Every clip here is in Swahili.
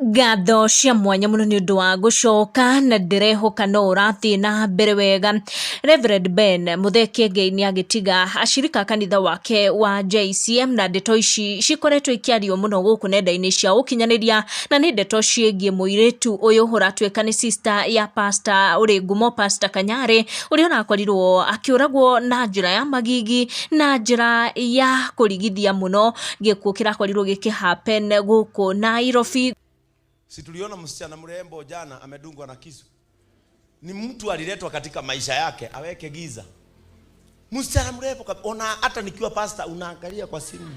Ngatho cia mwanya muno ni undu wa gucoka na ndirehoka no urathie na mbere wega. Reverend Ben Muthee Kiengei ni agitiga ashirika a kanitha wake wa JCM, na ndeto ici cikoretwo ikiario muno guku nenda-ini cia ukinyaniria, na ni ndeto ciĩgiĩ mũirĩtu ũyũ ũratuĩka nĩ sister ya pastor ũrĩ ngumo, Pastor Kanyari, ũrĩa ũrakorirwo akĩũragwo na njĩra ya magigi na njĩra ya kũrigithia mũno, gĩkuũ kĩrakorirwo gĩkĩ happen gũkũ Nairobi. Si tuliona msichana mrembo jana amedungwa na kisu? Ni mtu aliletwa katika maisha yake aweke giza. Msichana mrembo, ona hata nikiwa pastor unaangalia kwa simu.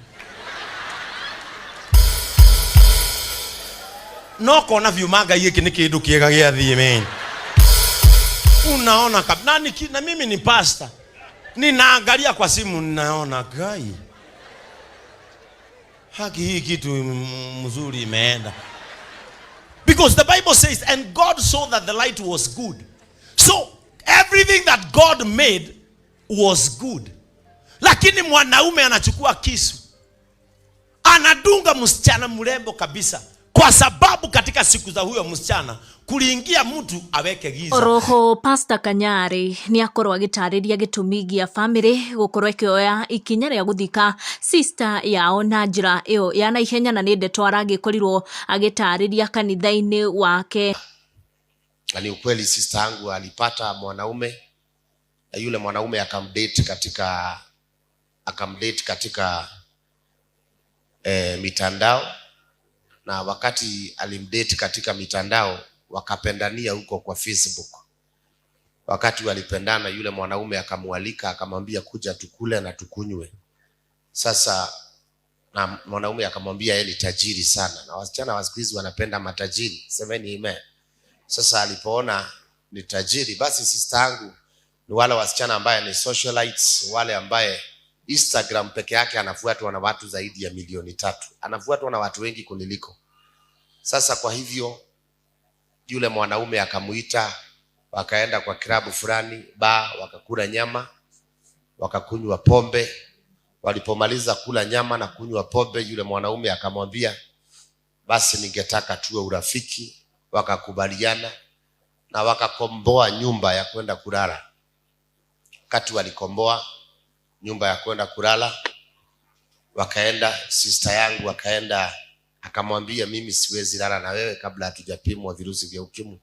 No kona vyuma Ngai giki ni kindu kiega gĩa thiĩ men. Unaona na, na mimi ni pastor. Ninaangalia kwa simu, ninaona Ngai. Haki hii kitu mzuri imeenda. Because the Bible says, "And God saw that the light was good." So everything that God made was good. Lakini mwanaume anachukua kisu, anadunga msichana mrembo kabisa, kwa sababu katika siku za huyo msichana kuliingia mtu aweke giza. Oroho Pastor Kanyari nĩ akorwo agĩtarĩria gĩtũmi gĩa famĩlĩ gũkorwo ĩkĩoya ikinya rĩa gũthika sister yao na njĩra ĩyo ya naihenya, na nĩ ndeto aragĩkorirwo agĩtarĩria kanitha-inĩ wake. Na ni ukweli sister yangu alipata mwanaume na yule mwanaume akamdate katika mitandao, na wakati alimdate katika mitandao wakapendania huko kwa Facebook. Wakati walipendana, yule mwanaume akamwalika, akamwambia, "Kuja tukule na tukunywe." Sasa na mwanaume akamwambia yeye ni tajiri sana, na wasichana wa siku hizi wanapenda matajiri, semeni amen. Sasa alipoona ni tajiri, basi sister yangu ni wale wasichana ambaye ni socialites, wale ambaye Instagram peke yake anafuatwa na watu zaidi ya 3 milioni, anafuatwa na watu wengi kuniliko. Sasa kwa hivyo yule mwanaume akamuita, wakaenda kwa klabu fulani ba, wakakula nyama, wakakunywa pombe. Walipomaliza kula nyama na kunywa pombe, yule mwanaume akamwambia, "Basi ningetaka tuwe urafiki." Wakakubaliana na wakakomboa nyumba ya kwenda kulala. Wakati walikomboa nyumba ya kwenda kulala, wakaenda, sister yangu akaenda akamwambia, "Mimi siwezi lala na wewe kabla hatujapimwa virusi vya ukimwi."